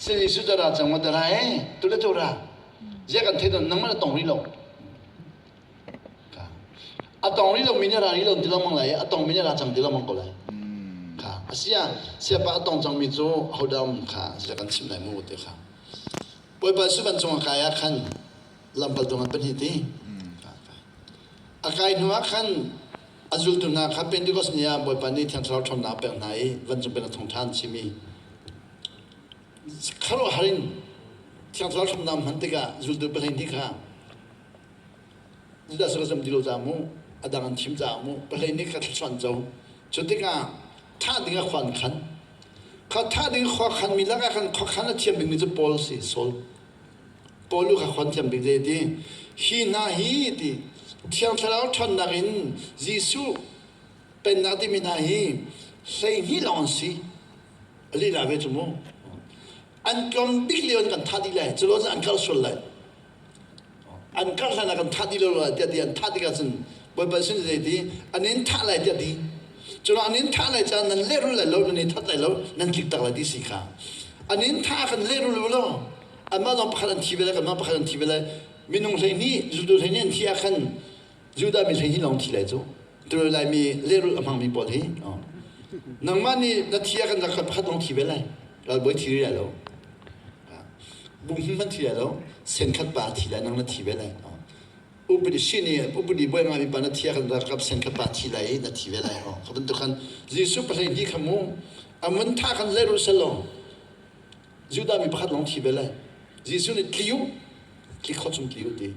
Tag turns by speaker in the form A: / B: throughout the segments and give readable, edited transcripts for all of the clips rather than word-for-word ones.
A: Si Jesuh cu ra cang ma ta ra e tu le tu ra. Zia kan thei don nangmah na tong rih lo. A tong rih lo mi nih ra rih lo ti lengmang lai a tong mi nih ra cang ti lengmang ko lai. Kha asia siapa a tong cang mi cu hodah um kha zia kan chim lai mu te kha. Bawipa Jesuh van cung a kai ah khan lamkaltu ngan pahnih ti. A kai hnu ah khan a zultu hna kha Pentecost ni ah Bawipa nih Thiang Thlarau ṭhawnnak a pek hna i vancung pennak thawngṭha an chim i khuaruahhar in Thiang Thlarau ṭhawnnak hman tikah zultu pahleihnih kha Judah sal zam ti lo caah mu a dang an thim caah mu pahleihnih kha thluachuah an co. Cu tikah thah ding ah khua an khan. Kha thah ding khua khanmi lakah khan khuakhan a thiam bikmi cu Paul a si, Saul. Paul lu kha khon thiam bik zei ti hi hna hi ti Thiang Thlarau ṭhawnnak in Jesuh pennak timi hna hi 12 lawng an si. A lila ve cu mu. An tlawm bik lio in kan thah dih lai. Cu lo cun an karh sual lai. An karh hlan ah kan thah dih lo lai tiah ti an thah tikah cun Bawipa sin zei ti an in thah lai tiah ti. Cu an in thah lai caan nan lehrul lai lo, nan i that lai lo, nan tlik tak lai ti si kha. An in thah kan lehrul lo. Anmah zong pakhat an thi ve lai, kanmah pakhat an thi ve lai. Minung 12, zultu 12 an thi ah khan Judah mi 12 lawng thi lai cu. Tu Laimi lehrulh a hmangmi pawl hi. Nangmah nih na thi ah kan rak pakhat lawng thi ve lai. Ralbawi thi rih lai lo. Bung hman thi lai lo. Senkhat pa thi lai, nang na thi ve lai. Upadi sin i upadi bawi ngami pa na thi ah kan ralkap senkhat pa thi lai i na thi ve lai. Kha bantuk khan Jesuh pahleihnih kha mu amun tha khan lehrulh selaw Judah mi pakhat lawng thi ve lai. Jesuh nih tli u, tli kho chung tli u ti.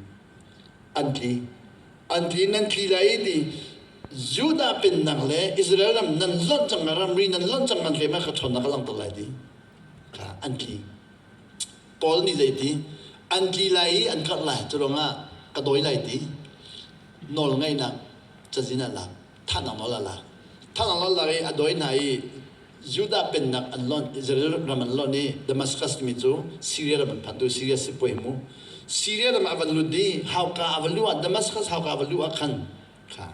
A: An tli. An tli nan tli lai i ti Judah pennak le Israel ram nan lonh cang ramri nan lonh cang nan hlem ah ka ṭhawnnak ka langhter lai ti. Kha an tli. Paul nih zei ti? An tli lai i an karh lai. Cu ruangah ka dawi lai ti. Nawl ngeihnak cazin ah lak. Thahnak nawl ah lak. Thahnak nawl lak i a dawi hna i Judah pennak an lonh, Israel ram an lonh i Damascus timi cu Syria ram an phan tu Syria sipuai mu. Syria ram ah van lut i hauka a va luh ah Damascus hauka a va luh ah khan kha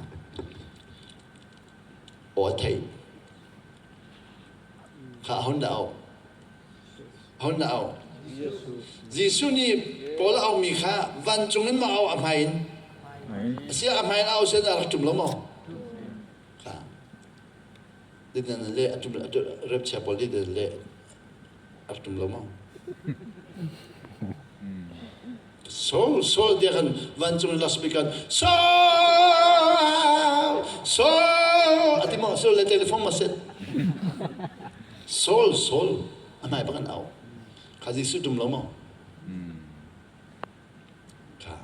A: aw a theih. Kha a hon dah au. A hon dah au. Jesuh nih Paul a aumi kha vancung in ma au a hmai in. Asiah a hmai in au sen a rak ṭum lo maw? Kha. Didnan le a tum rep chia pawl didnan le a tum lo maw? Saul Saul tiah khan vancung in loudspeaker Saul Saul a ti maw Saul le telephone ma set Saul Saul a hmai bak an au kha Jesuh tum lo maw? Tha.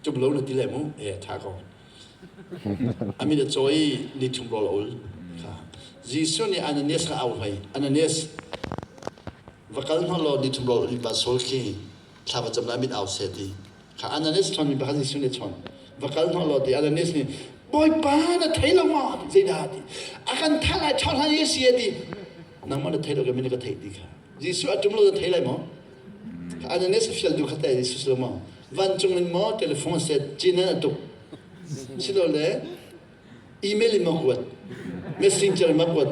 A: Tum lo na ti le mu e tha ko. A min a cawi ni thum rawl a ul. Kha. Jesuh nih Ananias kha au hoi. Ananias va kal hna law ni thum rawl ul pa Saul khi thla va cam lai mit au se ti. Kha Ananias chon mi pakhat Jesuh nih chon. Va kal hna law ti Ananias nih Bawipa na thei lo maw zeidah ti. A kan thah lai chon hlan ye si ti. Nangmah na thei lo ka min ka thei ti kha. Jesuh a tum lo na thei lai maw? Ananias a fial tu kha teh Jesus lo maw? Vancung in maw telephone set cin a tuk. Silole email in maw kuat. Messenger in maw kuat.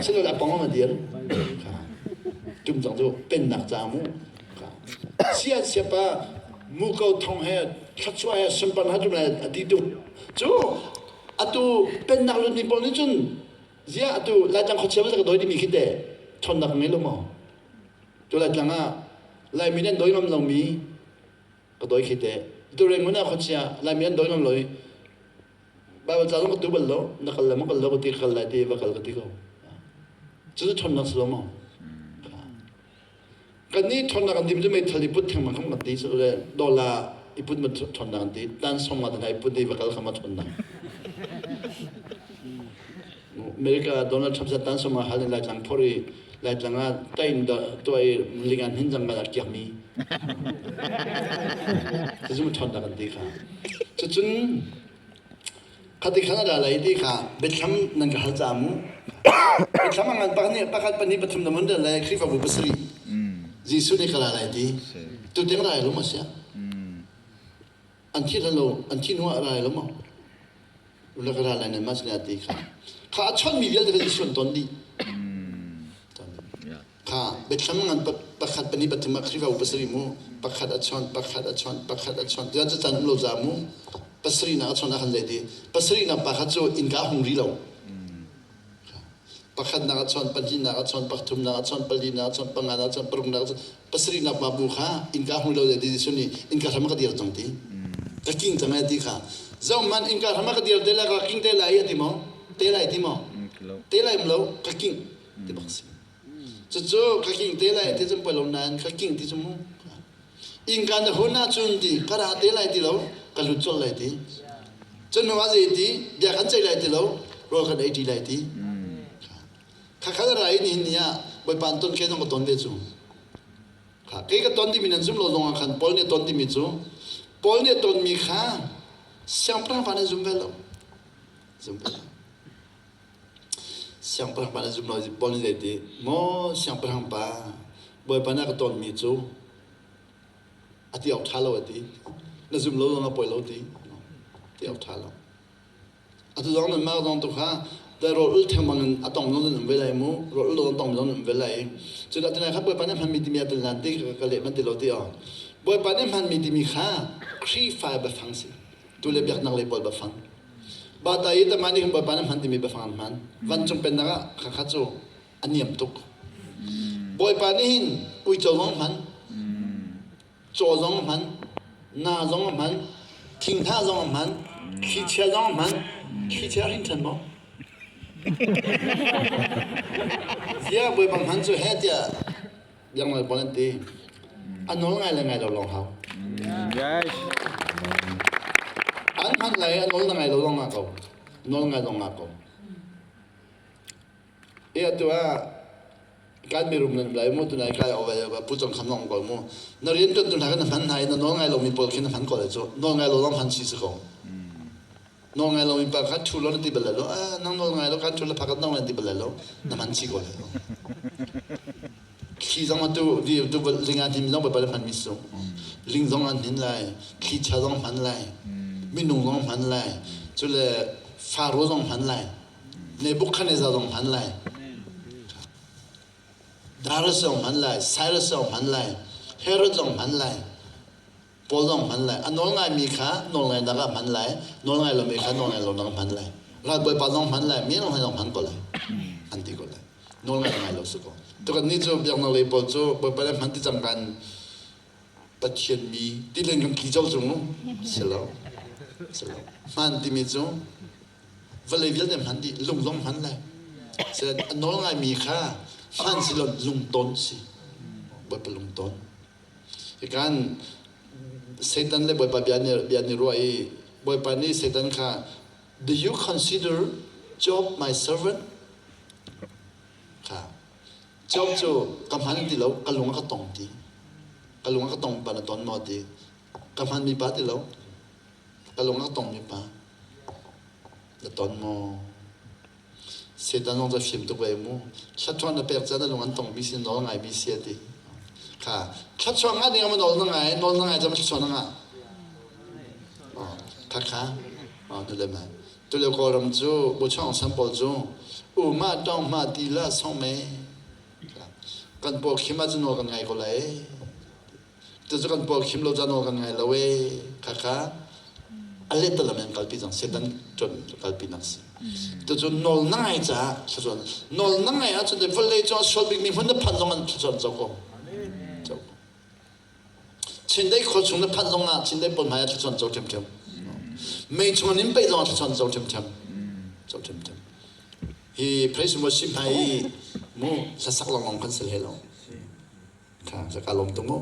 A: Silole a pong ma dir. Tum cang cu pennak ca mu. Sia siapa mu ko thong he thluachuah he sunparnak ha tum lai a ti tu. Cu atu pennak lut mi pawl nih cun zia atu Laitlang khuachia ka doi dimi khi te ṭhawnnak ngei lo maw? Tu Laitlang ah Laimi nih an dawi ngam lomi ka dawi khi teh. Tu Rangoon ah khuachia Laimi an dawi ngam lo i Baibal ca zong ka tu bal lo, na kal le ma kal lo ka ti ka kal lai ti va kal ka ti ko. Cucu ṭhawnnak si lo maw? Kan nih ṭhawnnak an ti cu meithal i put thengmang kha kan ti so le dollar i put ma ṭhawnnak an ti tan song ma te i put i va kal kha ma ṭhawnnak. America Donald Trump tan song ma hal in Laitlang phor i Laitlang ah tain tuah i lingan hin jang a kiak mi. Cucu ma ṭhawnnak an ti kha. Cucun Khati khan a ra lai ti kha biathlam nan ka hal ca mu. Biathlam a ngan pakhat nih pakhat pahnih pathum na mun le Khrihfabu pasarih. Jesuh nih ka ra lai ti. Tu tiang rai lo maw sia? An thi lo an thi hnu ah rai lo maw? Ula ka ra lai nan mas ne ti kha. Kha a chon mi vialte kha Jesuh an ton dih. Kha biathlam ngan pakhat pahnih pathum ah Khrihfabu pasarih mu pakhat a chawnh pakhat a chawnh pakhat a chawnh tiah caan um lo za mu pasarihnak a chawnh ah khan zei ti pasarihnak pa kha cu innka a hung ri lo. Pakhatnak a chawnh pahnihnak a chawnh pathumnak a chawnh palinak a chawnh panganak a chawnh paruknak a chawnh pasarihnak pa bu kha innka hung lo zei ti Jesuh nih innka hram ah ka dir cang ti. Ka king cang ai ti kha. Zohhmanh innka hram ah ka dir te lai ka king te lai a ti maw? Te lai ti maw? Te lai um lo ka king ti bak si. Cucu ka king te lai ti cun poi lo nain ka king ti cu mu. Innka na hun ahcun ti ka ra te lai ti lo ka lut colh lai ti. Cu hnu ah zei ti bia kan ceih lai ti lo rawl kan ei ṭi lai ti. Kha kha ra i nihin ni ah Bawipa an ton ke zong ka ton ve cu. Kha kei ka ton timi nan zum lo zong ah khan Paul nih a ton timi cu Paul nih a tonmi kha siangpahrang fa nan zum ve lo. Zum ve lo. Siangpahrang pa na zum lo Paul nih zei ti maw siangpahrang pa Bawipa nih a ka tonmi cu a ti awk ṭha lo a ti. Na zum lo zong a poi lo ti. Ti awk ṭha lo. Atu zong nan mah zong tu kha da rawl ul theng bang in a tong zong nan um ve lai mu rawl ul zong tong zong nan um ve lai. Cun atunai kha Bawipa nih hmanmi timi a tel lan ti ka leh man ti lo ti aw. Bawipa nih hmanmi timi kha Khrihfa biafang si. Tu le biaknak lei pawl biafang. Bata i tamah nih Bawipa nih hman timi biafang an hman. Vancung pennak ah khakha cu a niam tuk. Bawipa nih hin uico zong hman, caw zong hman, na zong hman, thinghnah zong hman, thlichia zong hman, thlichia hrin ṭhan maw? Ziah Bawipa hman cu he tiah biaknak pawl an ti. A nawl ngai le ngai lo lawng hau.
B: Yes.
A: An hman lai a nawl na ngai lo lawng ah ko. Nawl ngai lawng ah ko. E atu ah kan mirum nan lai mu tunai kai ove pu chong kham long ko mu na rian tuan tu hna kan hman hna i na nawl ngai lomi pawl khi na hman ko lai cu nawl ngai lo lawng hman si si ko nawl ngai lomi pa kha thu lo na ti bal lai lo ah nang nawl ngai lo kan thu le phakat nang lan ti bal lai lo na hman si ko lai lo thli zong atu di tu ling an him zong bal hman mi su ling zong an hin lai thli cha zong hman lai minung zong hman lai cule faro zong hman lai Nebuchadnezzar zong hman lai. Darius zong hman lai, Cyrus zong hman lai, Herod zong hman lai, Paul zong hman lai. A nawl ngaimi kha nawl ngainak ah hman lai, nawl ngai lomi kha nawl ngai lonak ah hman lai. Ralbawipa zong hman lai, mi zong hman ko lai. An ti ko lai. Nawl ngai ngai lo si ko. Tukan ni cu biaknak lei pawl cu Bawipa le hman ti cang kan Pathian mi ti len kan tli cau cung si lo. Si lo. Hman timi cu vawlei vialte hman dih lung zong hman lai sen a nawl ngaimi kha hman si lo lungton si bawipa lungton hikan Satan le bawipa bia nih bia nih ruah i bawipa nih Satan kha do you consider Job my servant kha Job cu ka hman ti lo ka lung a ka tong ti ka lung a ka tong pa na ton maw ti ka hman mi pa ti lo Ka lung a tongmi pa na ton maw? Satan zong cu a fim tuk ve mu. Thluachuah na pek caan na lung an tongmi si nawl ngaimi si a ti. Kha thluachuah ngah ding ah nawl na ngai, nawl na ngai caan thluachuah na ngah. Oh, kha kha. Oh, tu le ma. Tu le Kawlram cu Buchong san pawl cu u ma tong ma ti la song me. Kan paw khim ah cu nawl kan ngai ko lai. Cucu kan pawl khim lo caan aw kan ngai lo ee khakha a lehtalam in kalpi cang Satan ṭuan kalpi nak si. Cucu nawl na ngai caah thluachuah nawl na ngai ahcun vawlei cung a sual bikmi hmun na phanh zong an thluachuah co ko. Co ko. Chindeih khua chung na phanh zong ah Chindeih pawl hmai ah thluachuah co ṭhiamṭhiam. Mei chung an in peih zong ah thluachuah co ṭhiamṭhiam. Co ṭhiamṭhiam. Hi praise worship hna hi mu hlasak lawng kan si hlei lo. Ka lawm tuk mu.